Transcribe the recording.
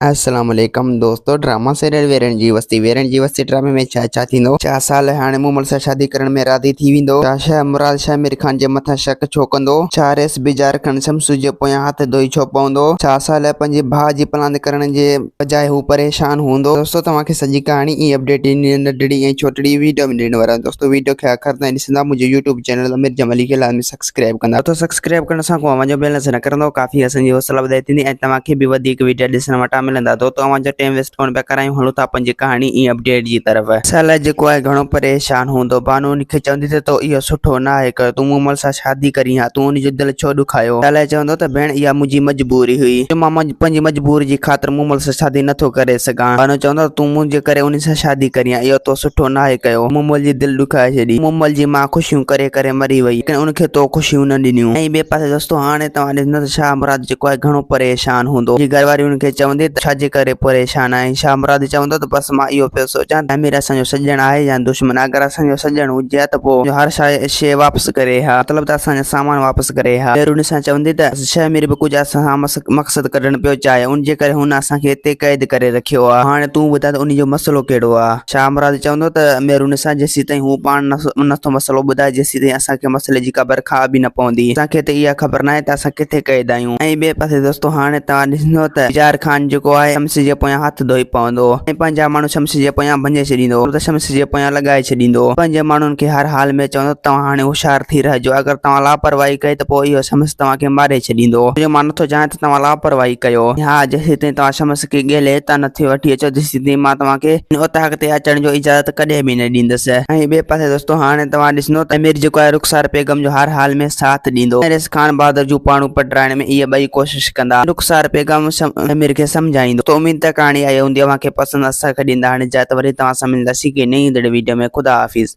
السلام عليڪم دوستو ڊراما سيريل ويرڻ جي وستي ويرڻ جي وستي ڊرامي ۾ ڇا ڇا ٿيندو ڇا صالح هاڻي مومل سان شادي ڪرڻ ۾ راضي ٿي ويندو ڇا شاهه مراد شاهمير خان جي مٿان شڪ ڇو ڪندو ڇا ريس بجار خان شمسو جي پويان هٿ ڌوئي ڇو پوندو ڇا صالح پنهنجي ڀاء جي پلاند ڪرڻ جي بجاء هو پريشان هوندو دوستو توهان کي سڄي ڪهاڻي ۽ اپڊيٽ ڏني ننڍڙي ۽ ڇوٽڙي ويڊيو ۾ ڏيڻ وارا آهيون دوستو ويڊيو کي آخر تائين ڏسندا منهنجو يوٽيوب چينل امير جمالي کي لازمي سبسڪرائب ڪندا ته سبسڪرائب ڪرڻ سان ڪو اوهان جو بيلنس نه ڪرندو ڪافي اسان جي حوصلا وڌائي ٿيندي ۽ توهان کي به وڌيڪ ويڊيا ڏسڻ وٽان ملندا دوستو اوهان جو ٽيم ويسٽ ڪونه پيا ڪرايون هلون ٿا پنهنجي ڪهاڻي ۽ اپڊيٽ جي طرف. صالح جيڪو آهي گهڻو پريشان هوندو بانو ان کي چوندي ته تو اهو سٺو ناهي ڪيو تون مومل سان شادي ڪرين ها تون ان جو دل ڇو ڏکايو صالح چوندو ته ڀيڻ اها منهنجي مجبوري هئي جو مان پنهنجي مجبوري جي خاطر مومل سان شادي نٿو ڪري سگهان بانو چوندو ته تون منهنجي ڪري ان سان شادي ڪرين ها اهو تو سٺو ناهي ڪيو مومل جي دل ڏکائي ڇڏي مومل جي ماء خوشيون ڪري ڪري مري وئي ليڪن ان کي تو خوشيون نه ڏنيون ۽ ٻئي پاسي دوستو هاڻي توهان ڏسندو ته شاهه مراد جيڪو آهي گهڻو پريشان هوندو جي گهر واري ان کي چوندي ته ڇا جي ڪري پريشان آهين شاهه مراد چوندو ته بس مان اهو پيو سوچان ته امير اسان جو سڄڻ آهي يا دشمن اگر اسان جو سڄڻ هجي ها ته پوء هر شيء واپس ڪري ها مطلب ته اسان جا سامان واپس ڪري ها مهرالنساء چوندي ته شاهه مير به ڪجهه اسان سان مقصد ڪڍڻ پيو چاهي ان جي ڪري هن اسان کي هتي قيد ڪري رکيو آهي هاڻي تون ٻڌاء ته ان جو مسئلو ڪهڙو آهي. شاهه مراد چوندو ته مهرالنساء جيسيتائين هو پاڻ نٿو مسئلو ٻڌائي جيسيتائين اسان کي مسئلي جي خبر کان به نه پوندي. اسان کي ته اها خبر ناهي ته اسان ڪٿي قيد آهيون. ۽ ٻئي پاسي دوستو هاڻي توهان ڏسندو ته بجار خان جيڪو آهي شمس جي پويان هٿ ڌوئي پوندو ۽ پنهنجا ماڻهو شمس جي پويان ڀڃي ڇڏيندو مطلب ته شمس جي پويان لڳائي ڇڏيندو. پنهنجي ماڻهن کي هر حال ۾ چوندو ته توهان هاڻي هوشيار ٿي رهجو اگر توهان لاپرواهي ڪئي ته پوء اهو شمس توهان کي ماري ڇڏيندو. جو مان نٿو چاهيان ته توهان لاپرواهي ڪيو. ها جيسيتائين توهان شمس کي ڳولي هتان نٿي وٺي اچو تيستائين مان توهان کي هن اوطاق تي اچڻ جو اجازت ڪڏهن به نه ڏيندس. ۽ ٻئي پاسي دوستو هاڻي توهان ڏسندو ته امير جيڪو آهي رخسار بيگم جو هر حال ۾ ساٿ ڏيندو ۽ ريس خان بهادر جون پاڙون پٽرائڻ ۾ اهي ٻئي ڪوشش ڪندا. رخسار بيگم امير کي سمجهائيندو. ته اميد ته ڪهاڻي آئي هوندي اوهان کي پسند اسان کي ڏيندا هاڻي اجازت وري توهان سان ملنداسين ڪنهن نئين ايندڙ ويڊيو ۾ خدا حافظ.